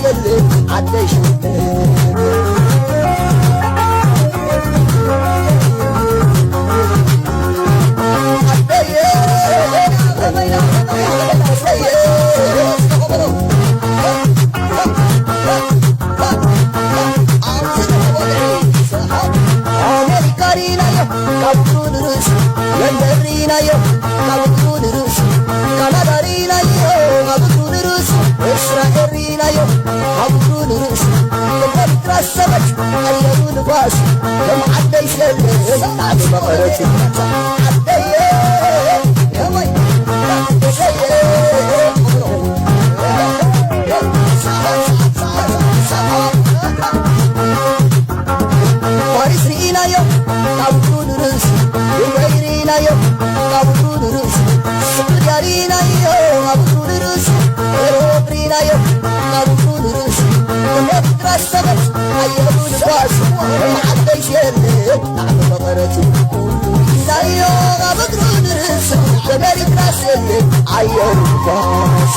የለን ዓደይ ሽወደን። ዓደየ፣ ዓደየ። ኣሜሪካ ሪናዮ ካብ እግሩ ንርእሱ፣ ለንደን ሪናዮ ካብ እግሩ ንርእሱ፣ ካናዳ ሪናዮ ካብ እግሩ ንርእሱ፣ እስራኤል ሪናዮ ካብ እግሩ ንርእሱ፣ ከም ኤርትራ ሰበት ኣየሩ ንፋሱ፣ ከም ዓደይ ሸለ ዓዲ መቐረቱ። ዓደየ፣ ዓደየ። ፓሪስ ርኢናዮ ካብ እግሩ ንርእሱ፣ ዱባይ ርኢናዮ ካብ እግሩ ንርእሱ፣ ስዑድያ ርኢናዮ ካብ እግሩ ንርእሱ፣ ኤሮፕ ርኢናዮ ካብ እግሩ ንርእሱ፣ ከም ኤርትራ ሰበት ኣየሩ ንፋሱ፣ ከም ዓደይ ሸለ ጣዕሚ መቐረቱ። ርኢናዮ ካብ እግሩ ንርእሱ፣ ከም ኤርትራ ሰበት ኣየሩ ንፋሱ።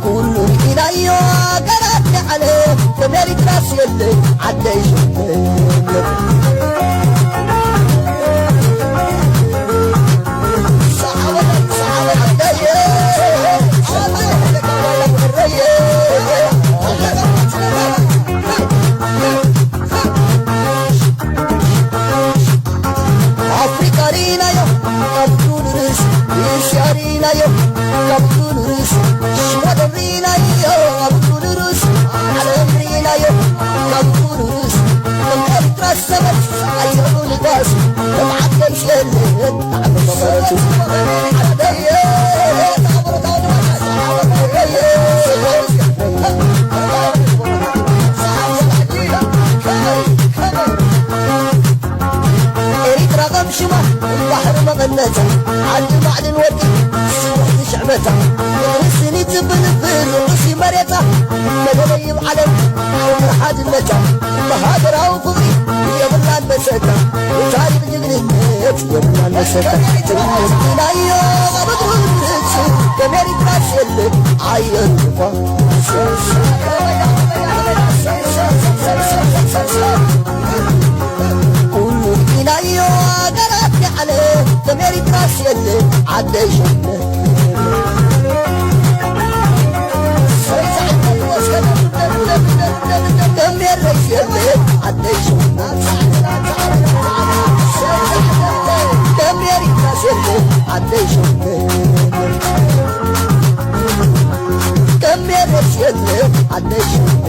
ኩሉ ርኢናዮ ሃገራት ዓለም፣ ከም ኤርትራስ የለን ዓደይ ሽወደን። ዓደየ፣ ዓደየ። ኣፍሪቃ ርኢናዮ ካብ እግሩ ንርእሱ፣ እስያ ርኢናዮ ካብ እግሩ ንርእሱ፣ ሽወደን ርኢናዮ ካብ እግሩ ንርእሱ፣ ዓለም ርኢናዮ ካብ እግሩ ንርእሱ፣ ከም ኤርትራ ሰበት ኣየሩ ንፋሱ፣ ከም ዓደይ ሸለ ጣዕሚ መቐረቱ። ዓደየ፣ ዓደየ። ኤሪትራ ከም ሽማ ባሕሪ መቐነታ፣ ዓዲ ማዕድን ወርቂ ስውሕቲ ሽዕመታ፣ ንስኒት ዝብልብል ርሑስ መሬታ፣ መለለዪ ዓለም ዓውዲ ሓድነታ፣ ብሃገራዊ ፍቕሪ የብላን መሰታ፣ ብታሪኽ ጅግንነት የብላን መሰታ። ናዮ ኣብ እግሩ ንርእሱ፣ ከም ኤሪትራ የለን ኣየር ንፋስ። ኩሉ ርኢናዮ ሃገራት ዓለም፣ ከም ኤሪትራስ የለን ዓደይ ሸለ። ከም ኤረይ የለን ዓደይ ሸለ። ከም ኤሪትራስ የለን ዓደይ ሸለ። ከም ኤረይ የለን ዓደይ ሸለ።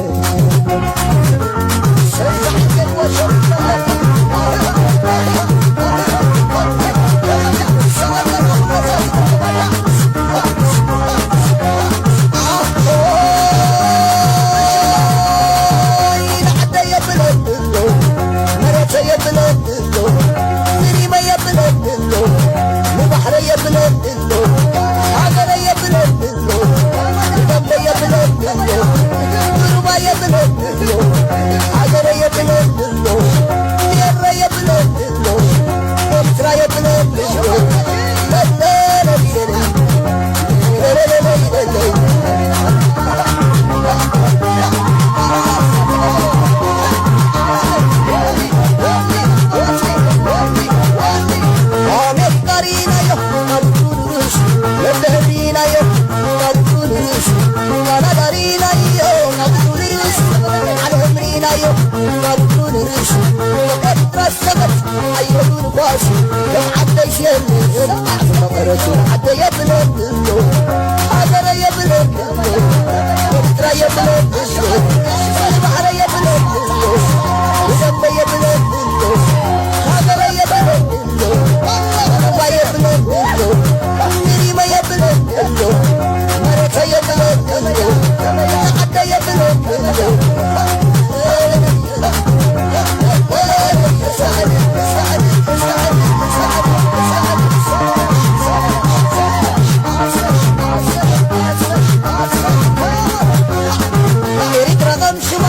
ኤሪትራ ከም ሽማ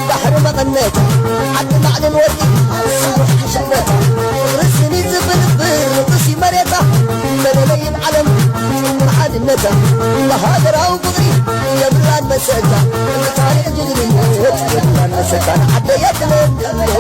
ባሕሪ መቐነታ፣ ዓዲ ማዕድን ወርቂ ስቡሕ ሽመታ፣ ርስኒ ዝብልብል ርሑስ መሬታ፣ መለለዪ ዓለም ነታ ብሃገራዊ ፍቕሪ የብላን መሰታ፣ ንታሪኽ ጅግንነት የብላን መሰታ። ንዓደይ የትለምልሞ